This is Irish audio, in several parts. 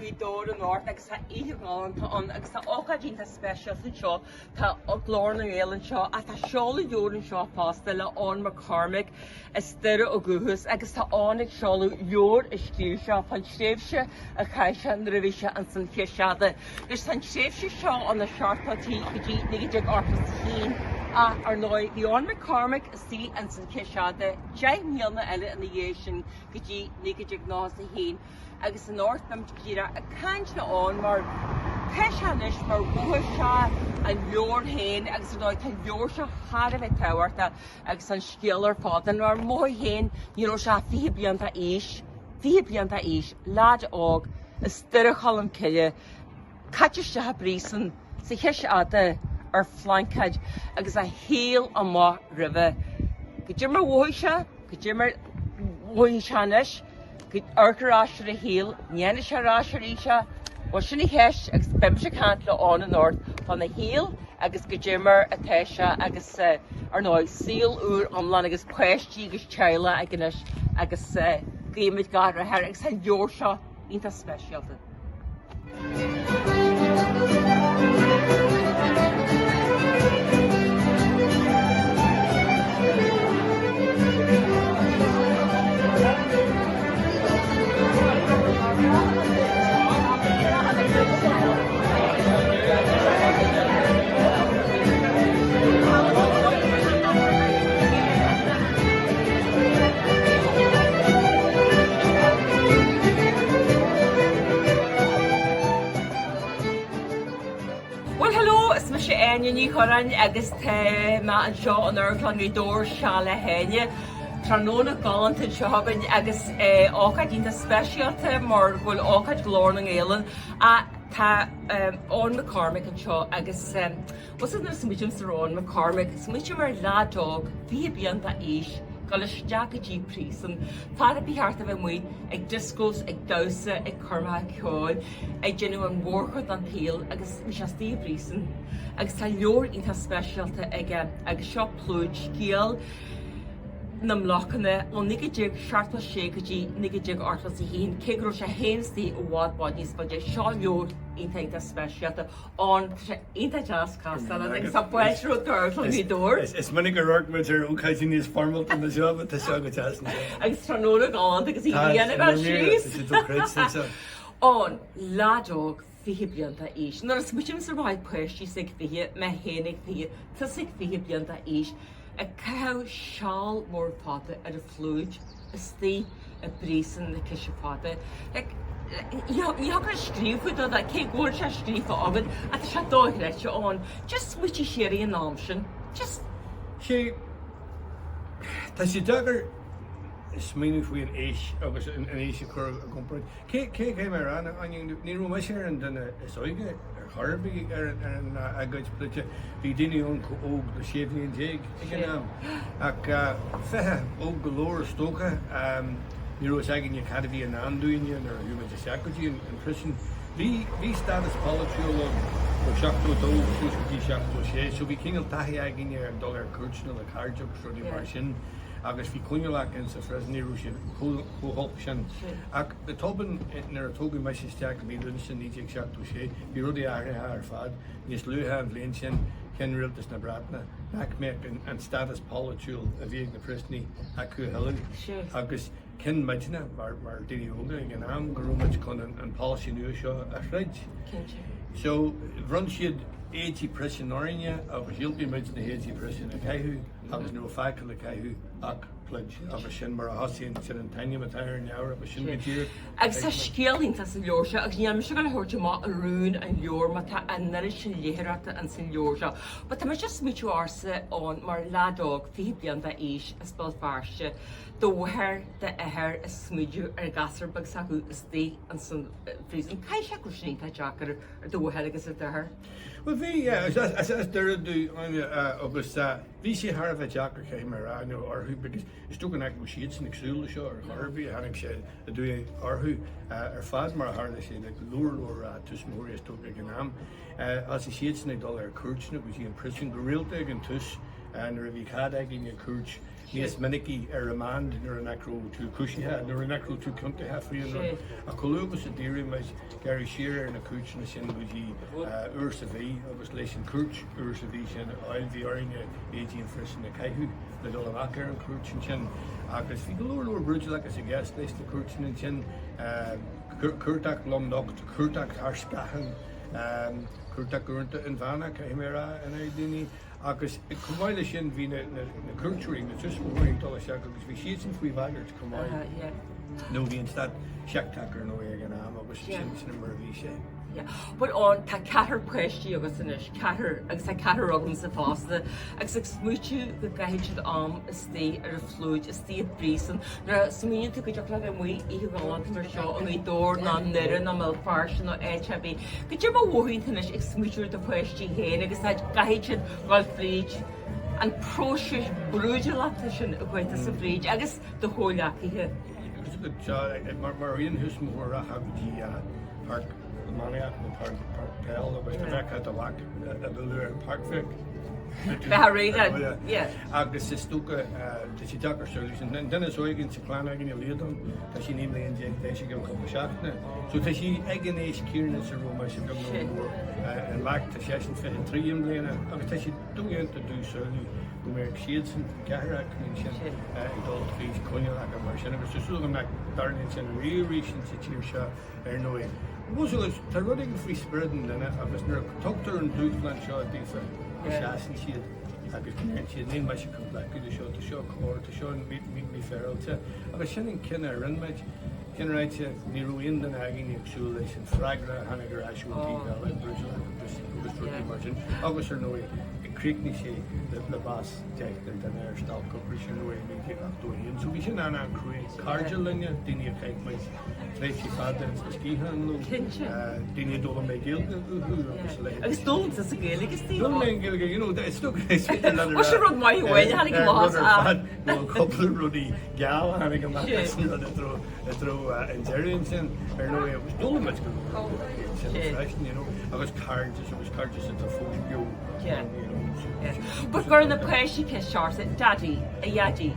Ghaoth Dobhair anocht agus tá oíche ghalánta ann agus tá ócáid iontach speisialta anseo. Tá Glór na nGael anseo ach tá seoladh leabhair anseo fosta le Eoin McCormack as Doire ó dhúchas agus tá Eoin ag seoladh leabhar a scríobh sé fán tréimhse a chaith sé nuair a bhí sé ins an Chis Fhada. Anois tá an tréimhse seo ó na seachtóidí go dtí 1981 ach ar ndóigh bhí Eoin McCormack istigh ins an Chis Fhada 10 mbliana eile ina dhiaidh sin go dtí 1991 agus anocht beimid díreach ag caint le Eoin mar tá sé anois mar mhothaigh sé an leabhar féin agus ar ndóigh tá an leabhar seo thar a bheith tábhachtach agus an scéal ar fad ann mar mhothaigh féin ní raibh sé ach 20 bliain d'aois, 20 bliain d'aois, leaid óg as Doire Cholm Cille, caite isteach i bpríosún sa Chis Fhada ar phlaincéid agus a shaol amach roimhe. Goidé mar mhothaigh sé, goidé mar mhothaíonn sé anois, amharc ar ais ar a shaol, an ndéanfaidh sé ar ais arís é, bhuel sin an cheist agus beidh mise ag caint le Eoin anocht fána shaol agus goidé mar atá sé agus ar ndóigh saol úr iomlán agus páistí agus teaghlach aige anois agus guímid gach rath air agus tá an leabhar seo iontach speisialta. Bhuel hello, is mise Áine Ní Churráin agus tá mé anseo in Amharclann Ghaoth Dobhair seal le hÁine. Tráthnóna galánta anseo againn agus ócáid iontach speisialta mar go bhfuil ócáid Ghlór na nGael ann. Tá Eoin McCormack anseo agus Bhuel nuair a smaoitímse ar Eoin McCormack, smaoiním ar leaid óg, 20 bliain d'aois, dul isteach go dtí príosún, fear a ba cheart a bheith amuigh ag discos, ag damhsa, ag coirmeacha ceoil, ag déanamh an mhórchuid den tsaol agus bhí sé istigh i bpríosún. Agus tá leabhar iontach speisialta aige agus seo Pluid, scéal na mblocanna ó 1976 go dtí 1981, cé go raibh sé féin istigh i bhfad bhfad níos faide. Seo leabhar iontach iontach speisialta. Eoin, tá sé iontach deas castáil leat agus tá fáilte romhat go Amharclann Ghaoth Dobhair. Is minic a radharc muid ar ócáidí níos foirmeálta ná seo, but tá seo go deas anseo. Agus tráthnóna galánta agus an ghrian ag dul síos. Tá sé dochreidte anseo. Eoin, leaid óg 20 bliain d'aois. Nuair a smaoitímse ar mo chuid páistí is ag 20, mé féin ag 20, tusa ag 20 bliain d'aois, ag caitheamh seal mór fada ar an phluid istigh i bpríosún na Cise Fada. Like, ní thig leat scríobh faoi do cé go bhfuil sé scríofa agat ach tá sé dochreidte Eoin. Just smaoitigh siar ar an am sin. Just. Sé, tá sé deacair smaoineamh faoi an aois agus an aois a chur i gcomparáid. Cé cé mé a rá, ní raibh mise ar an duine is óige ar chor ar bith ar an agóid pluide. Bhí daoine ann chomh óg le 16 bhliain ag an am. Ach 20, óg go leor is dócha. Ní raibh fhios againne cad a bhí i ndán dúinne nuair a chuaigh muid isteach go dtí an prison. Bhí bhí stádas polaitiúil ann ó 72 suas go dtí 76 so bhí cineál taithí againne ar dul ar cuairteanna le cairde agus rudaí mar sin agus bhí coinníollacha in sa phrison, ní raibh siad chomh holc sin. Ach go tobann, nuair a tógadh mise isteach i mí Lúnasa 1976, bhí rudaí athraithe ar fad. Níos luaithe an bhliain sin, chinn rialtas na Breataine nach mbeadh an stádas polaitiúil a bhí ag na príosúnaigh acu a thuilleadh. Agus chinn muidne, mar daoine óga ag an am, go raibh muid chun an polasaí nua seo a throid. So, bhronn siad éadaí prison orainne agus dhiúltaigh muid na héadaí prison a chaitheamh agus ní raibh fágtha le caitheamh ach pluid agus sin mar a thosaíonn, sin an t-ainm atá ar an leabhar agus sin go díreach. Agus tá scéal iontach sa leabhar seo agus níl mise ag dul a thabhairt amach rún an leabhair mar tá an oiread sin léitheoireachta ins an leabhar seo. But tá mé just ag smaoitiú ortsa Eoin mar leaid óg 20 bliain d'aois as Béal Feirste, do mháthair, d'athair ag smaoitiú ar an ghasúr beag s'acu istigh ins an phríosún. Caithfidh sé go raibh sin iontach deacair ar do mháthair agus ar d'athair? Bhuel bhí, yeah, as Doire domh agus Bhí sé thar a bheith deacair, caithfidh mé a rá, you know, orthu because is dócha nach raibh siadsan ag súil le seo ar chor ar bith, tháinig sé aduaidh orthu ar fad mar a tharla sé le go leor leor tuismitheoirí is dócha ag an am. Thosaigh siadsan ag dul ar cuairteanna go dtí an prison go rialta ag an tús nuair a bhí cead againn cuairt. níos minicí ar remand nuair nach raibh tú cúisithe, nuair nach raibh tú ciontaithe faoi an rud. Ach chomh luath agus a d'éirigh muid, gearradh siar ar na cúirteanna sin go dtí uair sa mhí agus leis an chúirt uair sa mhí sin a fháil bhí orainne éadaí an phríosúin a chaitheamh le dul amach ar an chúirt ansin. Agus bhí go leor leor brúidiúlachas i gceist leis na cúirteanna ansin, cuardach lomnocht, cuardach thar scáthán, cuardach uaireanta inmheánach, caithfidh mé a rá, in aghaidh daoine. Agus chomh maith leis sin bhí na cuairteoirí, na tuismitheoirí ag dul isteach agus bhí siadsan faoi bhagairt chomh maith. Nó bhí an stát seicteach ar ndóigh ag an am agus sin sin mar a bhí sé. But Eoin, tá ceathrar páistí agat anois, ceathrar, agus tá ceathrar agamsa fosta, agus ag smaoitiú go gcaithfidh siad am istigh ar an phlúid, istigh i bpríosún, nuair a smaoiníonn tú go dtiocfadh leat bheith amuigh oíche ghalánta mar seo i nGaoth Dobhair nó i nDoire nó i mBéal Feirste nó áit ar bith, goidé mar a mhothaíonn tú anois ag smaoitiú ar do pháistí féin agus go gcaithfidh siad dul fríd an próiseas brúidiúlachta sin a ghabh tusa fríd agus do chomhghleacaithe. Mar aon thuismitheoir rachfá go dtí páirc iománaíocht nó páirc peil agus dá bhfeicfeá do mhac ag bualadh ar an pháirc bheadh Agus is dócha tá sé deacair samhlú sin. An duine is óige sa chlann againne, Liadán, tá sí 19 mbliain d'aois i gceann cúpla seachtaine. So tá sí ag an aois chéanna is a raibh mise beag nó mór. An mac, tá seisean 23 i mbliana agus tá sé dodhéanta domh samhlú go mbeadh siadsan, an ceathrar acu ansin, ag dul tríd coinníollacha mar sin agus tá súil agam nach dtarlaíonn sin riamh arís sa tír seo. Ar ndóigh. Bhuel, tá rud éigin faoi spiorad an duine agus nuair a tugtar an dúshlán seo daofa, go seasann siad agus go ndeireann siad, níl mise chun glacadh le seo, tá seo cóir, tá seo mífhéaráilte. Agus sin an cinneadh a rinne muid. Sin ráite, ní raibh aon duine againn ag súil leis an freagra a tháinig ar ais ón taobh eile, brúidiúlacht agus rudaí mar sin. Agus ar ndóigh, chríochnaigh sé le bás deichniúr duine ar stailc ocrais ar ndóigh i 1981. So bhí sin an-an-cruaidh. Cairde linne, daoine a chaith muid tréimhsí fada ins na sciatháin leo. Cinnte. Daoine a d'fhoghlaim mé Gaeilge uathu agus a leithéid. Agus d'fhoghlaim tusa Gaeilge, Steve? D'fhoghlaim mé an Ghaeilge, you know, is dócha is féidir leat a rá. Sin rud maith amháin a tháinig amach as rud ar fad, nó cúpla rudaí geala a tháinig amach as an rud i dtreo, i dtreo an deireadh ansin, ar ndóigh, agus d'fhoghlaim muid go leor Gaeilge ansin freisin, you know, agus cairdeas agus cairdeas atá fós beo, you know, so. But cuireann na páistí ceist ortsa, Daddy, a Dhaidí,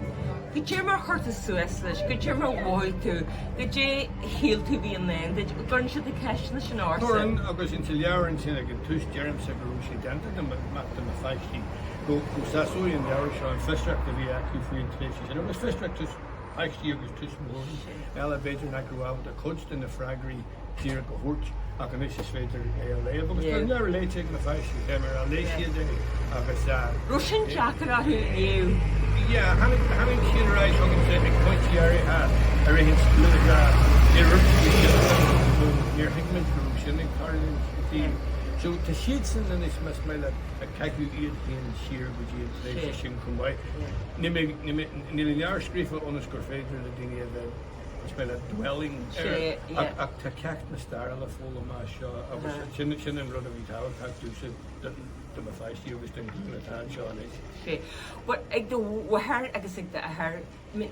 Goidé mar chuir tú suas leis, goidé mar mhothaigh tú, goidé a shíl tú a bhí i ndán duit, an gcuireann siad na ceisteanna sin ortsa. Cuireann, agus insa leabhar ansin ag an tús deirimse go raibh sé déanta do mo pháistí go go sásóidh an leabhar seo an fiosracht a bhí acu faoi an tréimhse sin agus fiosracht páistí agus tuismitheoirí eile b'fhéidir nach raibh ábalta cuid de na freagraí díreach a thabhairt ach anois is féidir é a léamh agus tá an leabhar léite ag na páistí, fé mar a léigh siad é agus. Raibh sin deacair orthu a léamh? Yeah, tháinig, tháinig siad ar ais chugamsa ag pointí áirithe i rith an scéil ag rá níor dhúirt tú sin liom nó níor thuig muid go raibh sin ag tarlúint. So tá siadsan anois más maith leat ag caitheamh iad féin siar go dtí an tréimhse sin chomh maith. Níl mé, níl mé, níl an leabhar scríofa ionas gur féidir le daoine a bheith Is maith leat dwelling air ach tá ceacht na staire le foghlaim as seo agus sin sin an rud a bhí tábhachtach domhsa do mo pháistí agus don ghlúin atá anseo anois. Sea. But ag do mháthair agus ag d'athair, I mean,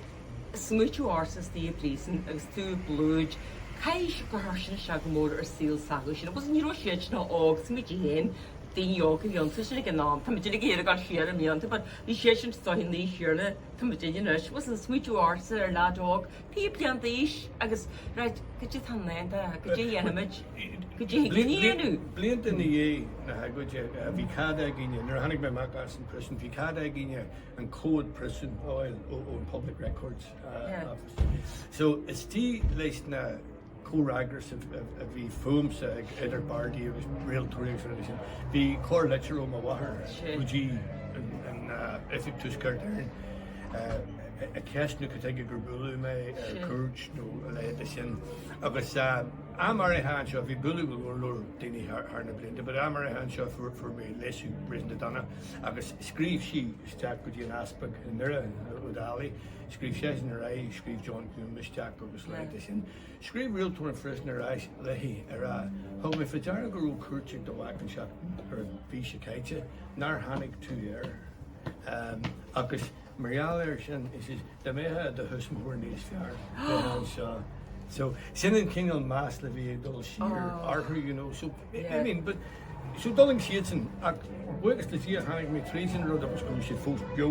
smaoitiú ortsa istigh i bpríosún agus tú i bplúid, caithfidh gur chuir sin isteach go mór ar saol s'acu sin. Agus ní raibh siad sin óg, smaoitigh féin, daoine óga a bhí iontu sin ag an am. Tá muid uilig ag iarraidh dul siar i mblianta but bhí siad sin istigh ina aois chéanna. Tá muid anois, bhfuil an smaoitiú ortsa ar leaid óg, pé bliain d'aois agus right, goidé atá i ndán dó, goidé a dhéanfaimid, goidé a thig linn a dhéanamh. Blianta ina dhiaidh na hagóide, bhí cead againne, nuair a tháinig mé amach as an prison, bhí cead againne an comhad príosúin a fháil ón Public Records Office. So istigh leis na comhfhreagras a bhí fúmsa ag idir bardaí agus rialtóirí agus rudaí sin. Bhí corrlitir ó mo mháthair go dtí an Oifig Tuaisceart Éireann ag ceistniú cad chuige gur buaileadh mé ar cuairt nó a leithéid de sin. Agus am áirithe anseo, bhí bualadh go leor leor daoine thar na blianta, but am áirithe anseo fuair mé léasadh réasúnta dona agus scríobh sí isteach go dtí an easpag i nDoire, Ó Dálaigh, Scríobh seisean ar aghaidh, scríobh John Hume isteach agus a leithéid de sin. Scríobh rialtóir an phríosúin ar ais léi ag rá, Thug mé faoi deara go raibh cuairt ag do mhac an seachtain a bhí seo caite, nár tháinig tú air. Agus mar gheall air sin, he says, dá mbeifeá i do thuismitheoir níos fearr, bheifeá anseo. So, sin an cineál masla a bhí ag dul siar orthu, you know. So, I mean, but. So d'fhulaing siadsan ach buíochas le Dia tháinig mé tríd an rud agus go raibh siad fós beo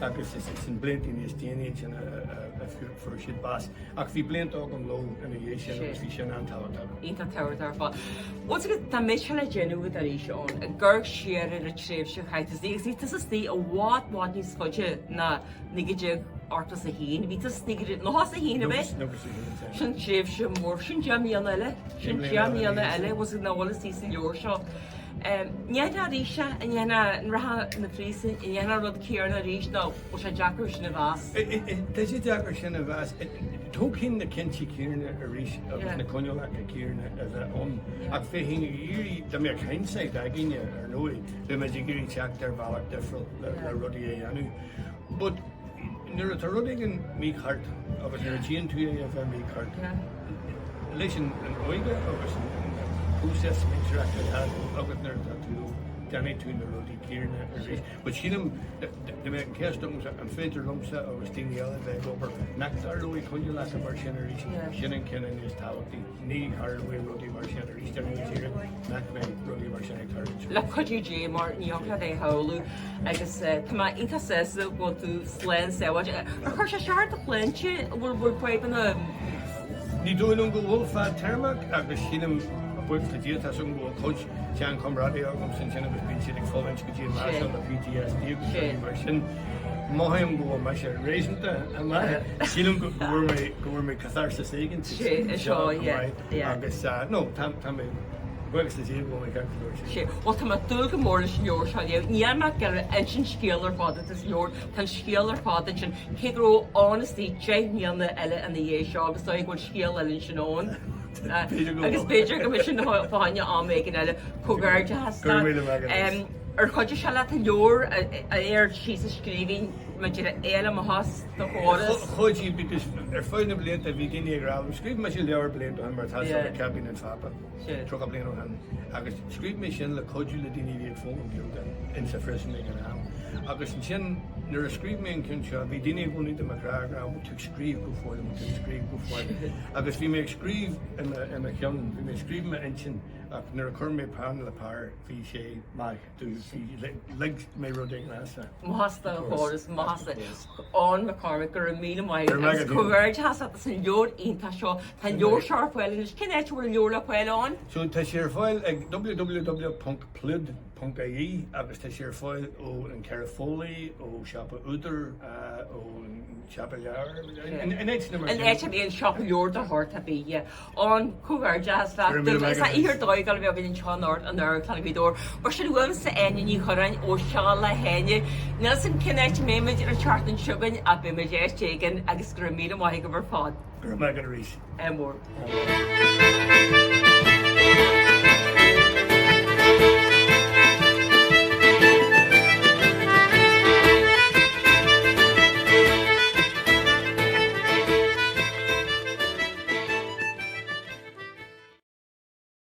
agus is sna blianta níos déanaí ansin a fuair siad bás. Ach bhí blianta agam leo ina dhiaidh sin agus bhí sin an-tábhachtach. Iontach tábhachtach ar fad. Bhuel tá dá mbeadh sé le déanamh agat arís Eoin, ag amharc siar ar an tréimhse a chaith tú istigh agus bhí tusa istigh i bhfad bhfad níos faide ná 1981, bhí tusa istigh go dtí 91 ab é? 91, Sin tréimhse mhór, sin 10 mbliana eile, sin 10 mbliana eile bhfuil nach bhfuil istigh sa leabhar seo. Ndéanfá arís é, an ndéanfá an rachfá na príosúin, an ndéanfá an rud céanna arís nó bhfuil sé deacair sin a mheas? Tá sé deacair sin a mheas. Thógfainn na cinntí céanna arís agus na coinníollacha céanna a bheith ann. Ach bheinn ag iarraidh, dá mbeadh hindsight againne, ar ndóigh, bheadh muid ag iarraidh teacht ar bhealach difriúil le rudaí a dhéanamh. But nuair atá rud éigin mícheart agus nuair a tchíonn tú é a bheith mícheart, leis an óige agus an próiseas smaointeoireachta atá agat nuair atá tú óg, déanfaidh tú na rudaí céanna arís. But sílim, dá mbeadh an cheist agamsa, an féidir liomsa agus daoine eile bheith ag obair nach dtarlóidh coinníollacha mar sin arís, sin an cinneadh níos tábhachtaí. Ní tharlóidh rudaí mar sin arís, déanfaidh muid iarracht nach mbeidh rudaí mar sin ag tarlúint. Le cuidiú Dé mar ní thiocfadh leat é a shamhlú agus tá mé iontach sásta go bhfuil tú slán sábháilte. Ar chuir sé isteach ar do shláinte? An bhfuil bhfuil fadhbanna? Ní dóigh liom go bhfuil fadtéarmach agus sílim, buíochas le Dia, tá 's agam go bhfuil cuid seanchomrádaithe agamsa ansin agus bíonn siad ag fulaingt go dtí an lá seo le PTSD agus rudaí mar sin. Mothaím go bhfuil mise réasúnta maith. Sílim go bhfuair mé go bhfuair mé catharsis éigin Sé, seo go maith agus no tá tá mé buíochas le Dia go bhfuil mé ceart go leor sin. Sé, bhuel tá mé ag dúil go mór leis an leabhar seo a léamh. Níl mé ag iarraidh insint scéal ar fad atá sa leabhar, tá an scéal ar fad ansin, cé go raibh Eoin istigh 10 mbliana eile ina dhiaidh seo agus dóigh go bhfuil scéal eile ansin ann. B'fhéidir go Agus bhfuil. b'fhéidir go mbeidh sin fá choinne am éigin eile. Comhghairdeachas Go raibh míle maith agat. Ar chuidigh sé leat an leabhar a chur síos i scríbhinn maidir le éileamh amach as do chóras? Chuidigh because ar feadh na blianta bhí daoine ag rá liom, scríobh mise leabhar blianta ó shin mar tá yeah. Caipín an Phápa, 30 bliain ó shin agus scríobh mé sin le cuidiú le daoine a bhí ag foghlaim Gaeilge in sa phríosún ag an am. Agus ansin nuair a scríobh mé an ceann seo bhí daoine i gcónaí do mo chrá ag rá tú ag scríobh go fóill, tú ag scríobh go fóill. Agus bhí mé ag scríobh i mo cheann, bhí mé ag scríobh i m'intinn ach nuair a chuir mé peann le pár bhí sé maith. Lig mé rud éigin as. Maith as do chóras, maith as. Eoin McCormack, go raibh míle maith agat agus comhghairdeachas as an leabhar iontach seo. Tá an leabhar seo ar fáil anois. Cén áit a bhfuil an leabhar le fáil, Eoin? So tá sé ar fáil ag www.pluid.ie agus tá sé ar fáil ó An 4 Foley, ó Siopa Údar, ó Siopa Leabhar, in áiteanna mar sin. In áit a mbíonn siopa leabhar de shórt ar bith, yeah. Eoin, comhghairdeachas leat. Is oíche ar dóigh a bheith againn anseo in Amharclann Ghaoth Dobhair. Mar sin uaimse Áine Ní Churráin ó Seo le hÁine. Níl 'fhios a'm cén áit a mbeidh muid ar an tseachtain seo chugainn ach beidh muid áit éigin agus go raibh míle maith agaibh ar fad. Go raibh maith agat arís. Ádh mór.